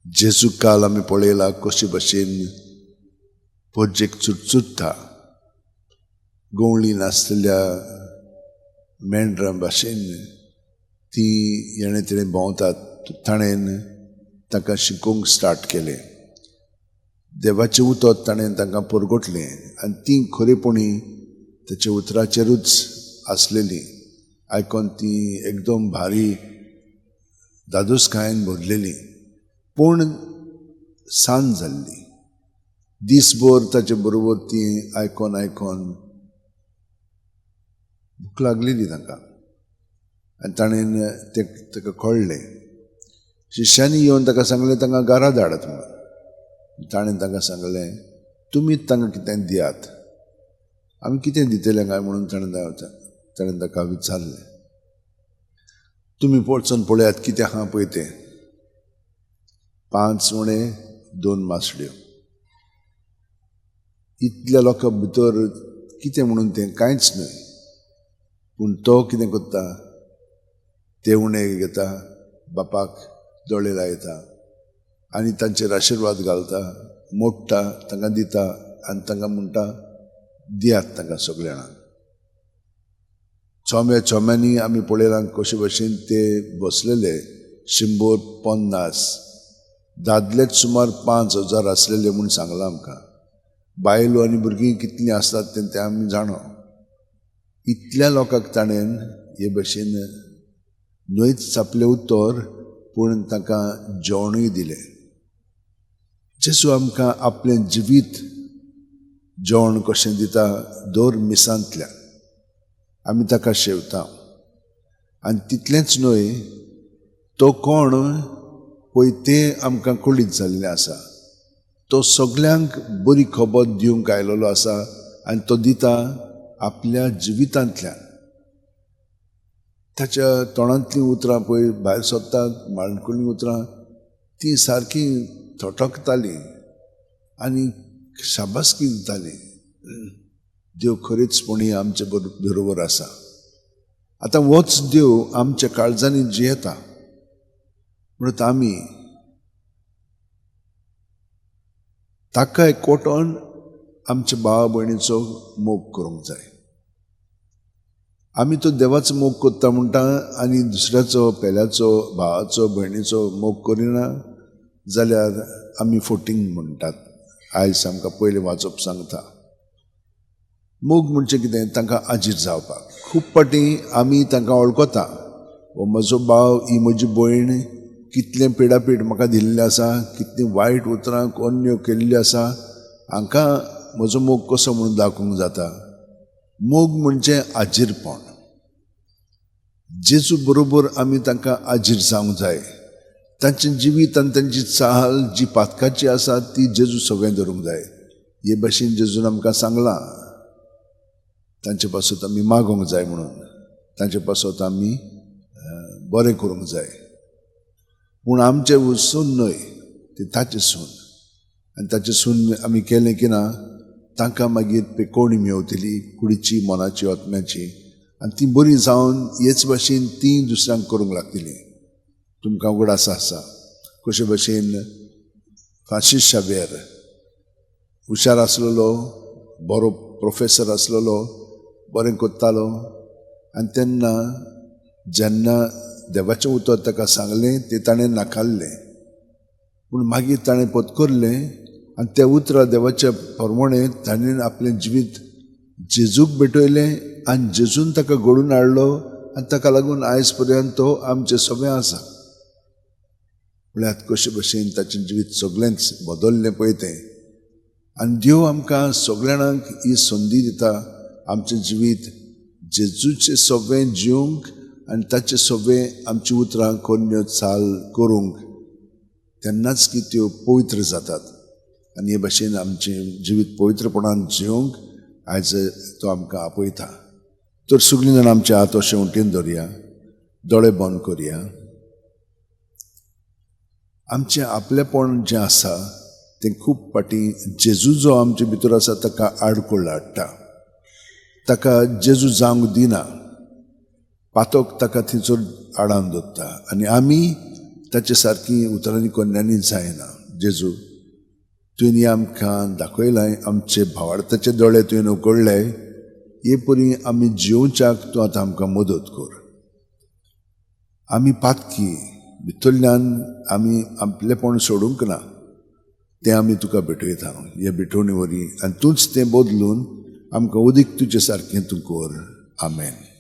जेजू काल आमी पळयला कशे भशेन परजेक चुटचुट्टा, गवळी नासलेल्या मेंढरां भाशेन ती हेणें तिणें भोंवतात. ताणें तांकां शिकोवंक स्टार्ट केलें. देवाचें उतर ताणें तांकां परगटलें आनी ती खरेपणी ताच्या उतराचेरूच आसलेली. आयकोन ती एकदम भारी दादोसकायेन भरलेली, पूण सांज जाल्ली. दीसभर ताचे बरोबर ती आयकोन आयकोन भूक लागलेली तांकां आनी ताणें तें ताका कळ्ळें. शिश्यांनी येवन ताका सांगलें, तांकां घरा धाडात म्हणून. ताणें तांकां सांगलें, तुमी तांकां कितें दियात, आमी कितें दितले काय म्हणून ताणें ताका विचारलें. तुमी वचून पळयात कितें आहा पळय तें. 5 उणे 2 मासड्यो. इतल्या लोकां भितर कितें म्हणून तें कांयच न्हय, पूण तो कितें करता, ते उणे घेता, बापाक दोळे लायता आनी तांचेर आशिर्वाद घालता, मोडटा, तांकां दिता आनी तांकां म्हणटा, दियात तांकां सगल्या जाणांक. चोम्या चोम्यांनी आमी पळयलां कशे भशेन ते बसलेले. 150 दादलेच सुमार 5000 आसलेले म्हूण सांगलां आमकां. बायलो आनी भुरगीं कितलीं आसतात तें आमी जाणो. इतल्या लोकांक ताणें हे भशेन न्हयच आपलें उतर, पूण तांकां जेवणूय दिलें. जेजू आमकां आपलें जिवीत जेवण कशें दिता दर मिसांतल्यान आमी ताका शेवता. आनी तितलेंच न्हय, तो कोण पळय तें आमकां कळीत जाल्लें आसा. तो सगल्यांक बरी खबर दिवंक आयलेलो आसा आनी तो दिता आपल्या जिवितांतल्यान. ताच्या तोंडांतलीं उतरां पळय भायर सोदतात, माणकुलीं उतरां, तीं सारकीं थटकतालीं आनी शाबासकी दितालीं. देव खरेंच पणी आमचे बरोबर आसा. आतां होच देव आमच्या काळजांनी जियेता म्हणून आमी ताका एकवटून आमच्या भावा भयणीचो मोग करूंक जाय. आमी तो देवाचो मोग करता म्हणटा आनी दुसऱ्याचो, पेल्याचो, भावाचो, भयणीचो मोग करिना जाल्यार आमी फोटींग म्हणटात. आयज आमकां पयलें वाचप सांगता. मोग म्हणजे कितें, तांकां आजीर जावपाक. खूब फावटी आमी तांकां वळखता, हो म्हजो भाव, ही म्हजी भयण, कितलें पिडापीड म्हाका दिल्लें आसा, कितलीं वायट उतरां कोन्न्यो केल्ल्यो आसा, हांकां म्हजो मोग कसो म्हणून दाखोवंक जाता. मोग म्हणजे आजीरपण. जेजू बरोबर आमी तांकां आजीर जावंक जाय. तांचें जिवीत आनी तांची चाल जी पातकाची आसा ती जेजू सगळें धरूंक जाय. हे भाशेन जेजून आमकां सांगलां, तांचे पासत आमी मागोवंक जाय म्हणून, तांचे पासत आमी बरें करूंक जाय. पूण आमचें वसून न्हय, तें ताचें सून. आनी ताचें सून आमी केलें की ना, तांकां मागीर पेकोवणी मेवतली, कुडीची, मनाची, आत्म्याची, आनी ती बरी जावन हेच भाशेन ती दुसऱ्यांक करूंक लागतली. तुमकां उगडास आसा कशे भशेन फ्रांसीस शावेर हुशार आसलेलो, बरो प्रोफेसर आसलेलो, बरें करतालो. आनी तेन्ना जेन्ना देवाचें उतर ताका सांगलें तें ताणें नाकारलें, पूण मागीर ताणें पत्करलें आनी त्या उतरां देवाच्या प्रमाणें ताणें आपलें जिवीत जेजूक भेटयलें आनी जेजून ताका घडोवन हाडलो आनी ताका लागून आयज पर्यंत तो आमचें सगळें आसा. म्हळ्यार कशे भशेन ताचें जिवीत सगळेंच बदल्लें पळय तें. आनी देव आमकां सगळ्या जाणांक ही संदी दिता आमचें जिवीत जेजूचें सगळें जिवंक आनी ताचें सगळें आमची उतरां कोन्न्यो चाल करूंक. तेन्नाच की त्यो पवित्र जातात आनी हे भाशेन आमचें जिवीत पवित्रपणान जिवंक आयज तो आमकां आपयता. तर सगळीं जाणां आमचे हात अशें उंटीन धरया, दोळे बंद करया. आमचें आपलेपण जें आसा तें खूब फावटी जेजू जो आमचे भितर आसा ताका आडखळ हाडटा, ताका जेजू जावंक दिना, पातक ताका थंयसर आडावन दवरता आनी आमी ताचे सारकी उतरांनी कोन्यांनी जायना. जेजू, तुवें आमकां दाखयलां, आमचे भावार्थाचे दोळे तुवें उकडले, हे परी आमी जिवच्याक तूं आतां आमकां मदत कर. आमी पातकी भितरल्यान आमी आपलेपण सोडूंक ना, तें आमी तुका भेटयता हे भेटवणी वरी, आनी तूंच तें बदलून आमकां उदीक तुजे सारकें तूं कर. आमेन.